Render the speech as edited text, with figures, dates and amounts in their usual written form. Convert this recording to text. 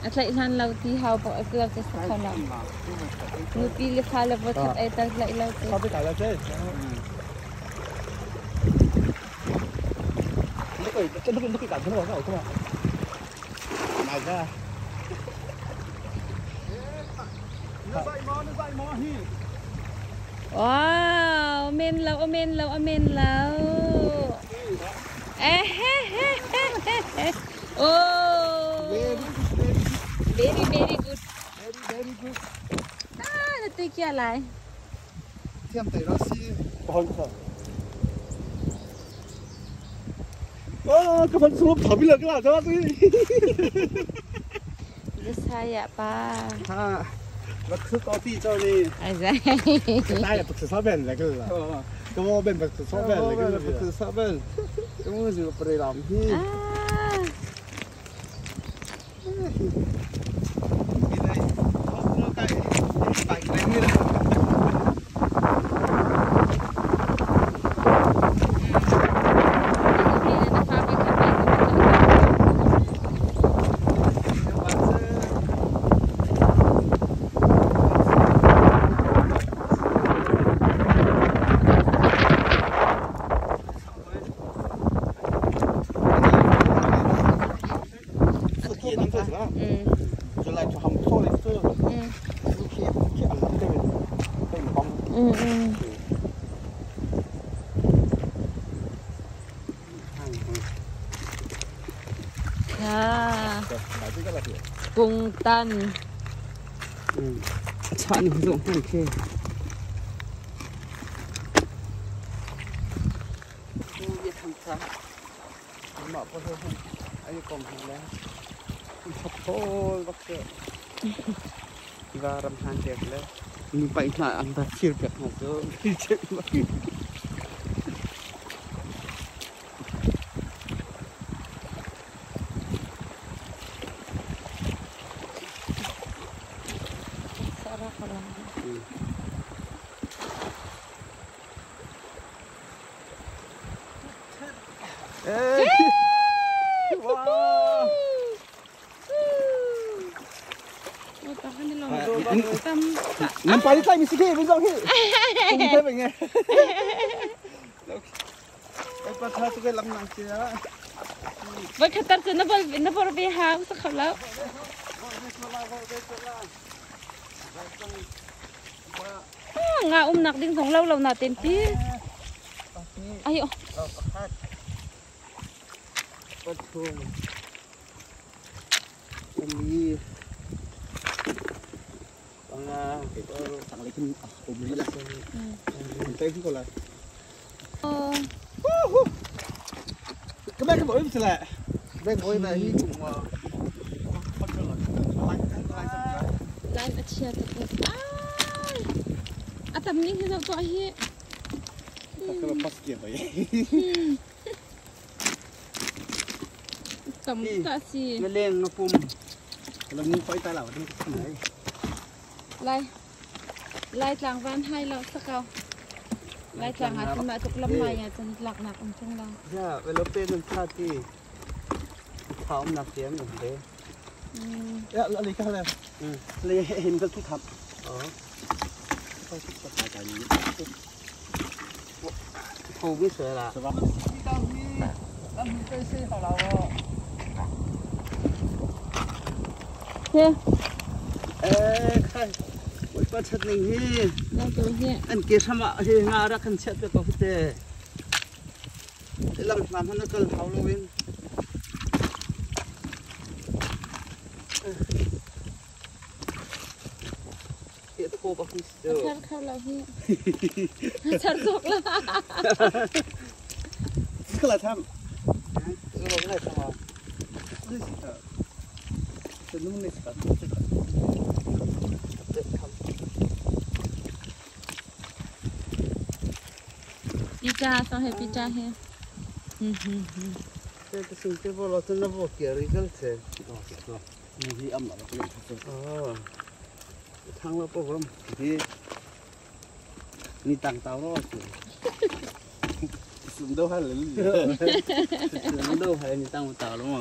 A tlaih hlan lo ti hau bak a lo te sa kho lo. Nupi le fale voikhat ei tal tlaih lo te. Wow, men lo, men lo, men lo. Eh he he he he. Oh. Very very good. Very very good. Ah, na tui kia lai. Thiam te ra si. Ah, ka fan sulup thabi la ka la tu. Bisaya pa. Ha. Bak to ti cho ni. Ai zai. Tai bak sa ben la ka la. Ka mo ben bak sa ben la ka la. Bak sa ben. Ka mo ju pre lam hi. Ah. อืมอืมค่ะกุงตัน Chan hu zong hang khe. มาพอเธอไอ้กองแล้วชอบบักเกอ Wa ram han tek le. Nu pai na ang ta thir pek na zo. Che ba. สาระของเรา เอ้ยว้าว โอ้ตาขันได้ลองตำ น้ำปลาที่ใส่มีสิพี่เป็นสองพี่คุณเทพเป็นไง ไอ้ปลาทาตุกลำนังเจีย ไว้ขัดตัดจะนบนบไปหาสักคำแล้วงาอุ้มหนักดิ้งของเราเราหนาเต็มที่ไอ้ เราประคาดปลาทูอันนี้ปลา สั่งอะไรขึ้นผมนี่แหละผมเต้นขึ้นก่อนเลยก็แม่ก็บอกไม่เป็นไร แม่งโอ้ยมาที่ถุงว่า ลายเชียร์ตะกุอ้ายอะตำนี้คือตัวเฮีย ก็แบบพัสเกียร์ไป ตำตาสี ไม่เล่นนะปุ่ม แล้วมึงไฟตาเหล่าที่ไหน ลายลายจางวันให้เราสักเอาลายจางอาจจะมาตุกลำไม้อาจจะหลักหนักองจังเรา ย่าเวลาเป็นมันท่าที่เท้าหนักเสียงหนึ่งเด้ เอ๊ะอะไรกันเลย เลยเห็นก็ทุกขับอ๋อโควิดเสือละ 是吧？ เฮ้ย เอ้ใครปลาชัดหนึ่งที่ เราตัวเฮีย อันเกี่ยมะเฮงารักกันเช็ดไปก็เตะลำลำฮันก็เท้าลวินเกี่ยโคบักมิสเตอร์ ชัดเข้าเราเฮียชัดตกแล้ว 这个来他，这个来什么？这是个，这弄的是个这个。 ปีจ้าต้องให้ปีจ้าเฮีย 这个新加坡老真的不给了一个钱。你暗了，这个。哦，汤了不喝，你你当刀了是？什么都还能，什么都还你当我刀了嘛？